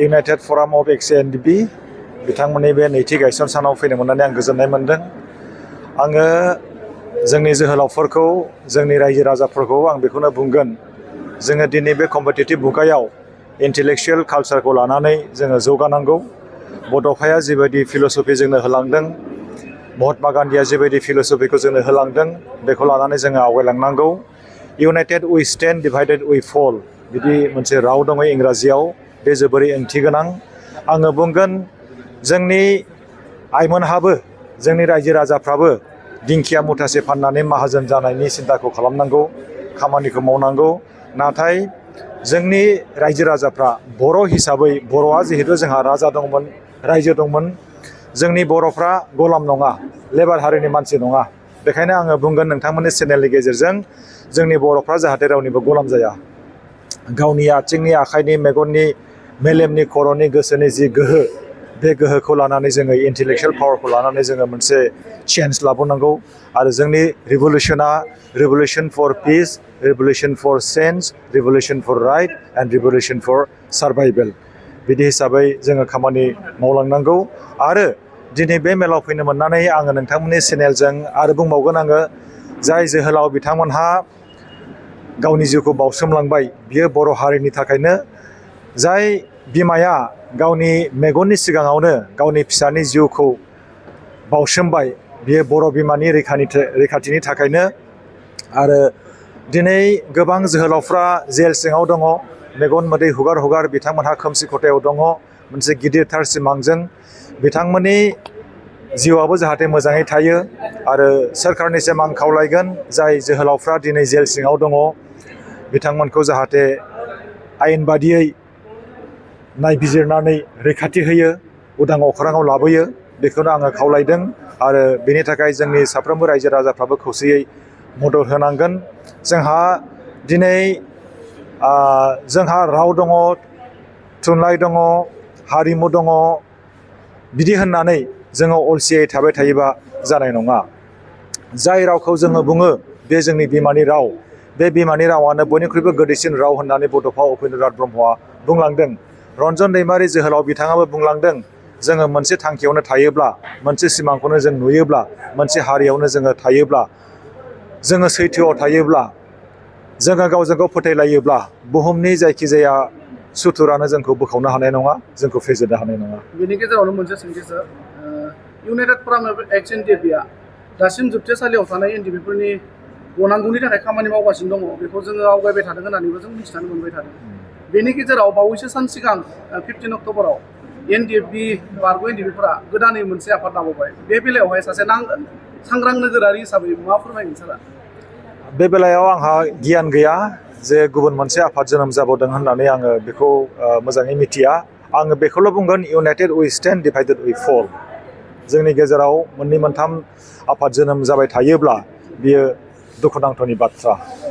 United फराम of एक्स-एन-डि-पि बिथांमोननि बे नैथि गायसन सानाव फैनो मोननानै आं गोजोननाय मोन्दों। आङो जोंनि जोहोलावफोरखौ जोंनि रायजो राजाफोरखौ आं बेखौनो बुंगोन, जोङो दिनै बे कम्पिटिटिभ मुगायाव इन्टेलेक्सुवेल कालचारखौ लानानै जोङो जौगानांगौ। बड'फाया जिबायदि फिल'सफि जोंनो होलांदों, महात्मा गान्धीया जिबायदि फिल'सफिखौ जोंनो होलांदों, बेखौ लानानै जोङो आवगायलांनांगौ। इउनाइटेड उइ स्टेन्ड, डिभाइडेड उइ फल, बिदि मोनसे राव दङ इंराजियाव, बे जोबोरै ओंथि गोनां। आङो बुंगोन जोंनि आइमोनहाबो, जोंनि रायजो राजाफ्राबो दिंखिया मुथासे फाननानै माहाजोन जानायनि सिन्ताखौ खालामनांगौ, खामानिखौ मावनांगौ। नाथाय जोंनि रायजो राजाफ्रा बर' हिसाबै, बर'आ जिहेतु जोंहा राजा दंमोन, रायजो दंमोन, जोंनि बर'फ्रा गलाम नङा, लेबार हारिनि मानसि नङा। बेखायनो आङो बुंगोन नोंथांमोननि चेनेलनि गेजेरजों जोंनि बर'फ्रा जाहाथे रावनिबो गलाम जाया। गावनि आथिंनि, आखाइनि, मेगननि, मेलेमनि, खर'नि, गोसोनि जि गोहो, बे गोहोखौ लानानै जोङो इन्टेलेक्सुवेल पावारखौ लानानै जोङो मोनसे चेन्ज लाबोनांगौ। आरो जोंनि रिभलिउसना revolution for peace, revolution for change, revolution for right and revolution for survival. बिदि हिसाबै जोङो खामानि मावलांनांगौ। आरो दिनै बे मेलाव फैनो मोननानै आङो नोंथांमोननि चेनेलजों आरो बुंबावगोन, आङो जाय जोहोलाव बिथांमोनहा गावनि जिउखौ बावसोमलांबाय, बियो बर' हारिनि थाखायनो। जाय बिमाया गावनि मेगननि सिगाङावनो गावनि फिसानि जिउखौ बावसोमबाय, बियो बर' बिमानि रैखाथिनि थाखायनो। आरो दिनै गोबां जोहोलावफ्रा जेल सिङाव दङ, मेगन मोदै हुगार हुगार बिथांमोनहा खोमसि खथायाव दङ मोनसे गिदिरथार सिमांजों। बिथांमोननि जिउआबो जाहाथे मोजाङै थायो। आरो सोरखारनिसिम आं खावलायगोन, जाय जोहोलावफ्रा दिनै जेल सिङाव दङ, बिथांमोनखौ जाहाथे आयेन बादियै नायबिजिरनानै रैखाथि होयो, उदां अख्राङाव लाबोयो, बेखौनो आङो खावलायदों। आरो बेनि थाखाय जोंनि साफ्रोमबो रायजो राजाफ्राबो खौसेयै मदद होनांगोन। जोंहा दिनै जोंहा राव दङ, थुनलाइ दङ, हारिमु दङ, बिदि होननानै जोङो अलसियै थाबाय थायोबा जानाय नङा। जाय रावखौ जोङो बुङो, बे जोंनि बिमानि राव। बे बिमानि रावानो बयनिख्रुइबो गोदैसिन राव होननानै बड'फा उपेन्द्रनाथ ब्रह्मआ बुंलांदों। रन्जन दैमारि जोहोलाव बिथाङाबो बुंलांदों, जोङो मोनसे थांखियावनो थायोब्ला, मोनसे सिमांखौनो जों नुयोब्ला, मोनसे हारियावनो जोङो थायोब्ला, जोङो सैथोआव थायोब्ला, जोङो गावजों गाव फोथायलायोब्ला, बुहुमनि जायखिजाया सुथुरानो जोंखौ बोखावनो हानाय नङा, जोंखौ फेजेननो हानाय नङा। बेनि गेजेरावनो मोनसे सोंथि सार, इउनाइटेड फराम अफ एक्स-एन-डि-पिआ दासिम जोबथेसालियाव थानाय एन-डि-पिफोरनि गनांगौनि थाखाय खामानि मावगासिनो दङ, बेखौ जोङो आवगायबाय थादों होननानैबो जों मिथिनानै मोनबाय थादों। बेनि गेजेराव बावैसो सान सिगां 15 अक्ट'बराव एन-डि-एफ-बि बारग' एन-डि-पिफोरा गोदानै मोनसे आफाद लाबोबाय। बे बेलायावहाय सासे सांग्रां नोगोरारि हिसाबै मा फोरमायगोन सारा? बे बेलायाव आंहा गियान गैया जे गुबुन मोनसे आफाद जोनोम जाबोदों होननानै आङो बेखौ मोजाङै मिथिया। आङो बेखौल' बुंगोन, इउनाइटेड उइ स्टेन्ड, डिभाइडेड उइ फल। जोंनि गेजेराव मोननै मोनथाम आफाद जोनोम जाबाय थायोब्ला बियो दुखुनांथावनि बाथ्रा।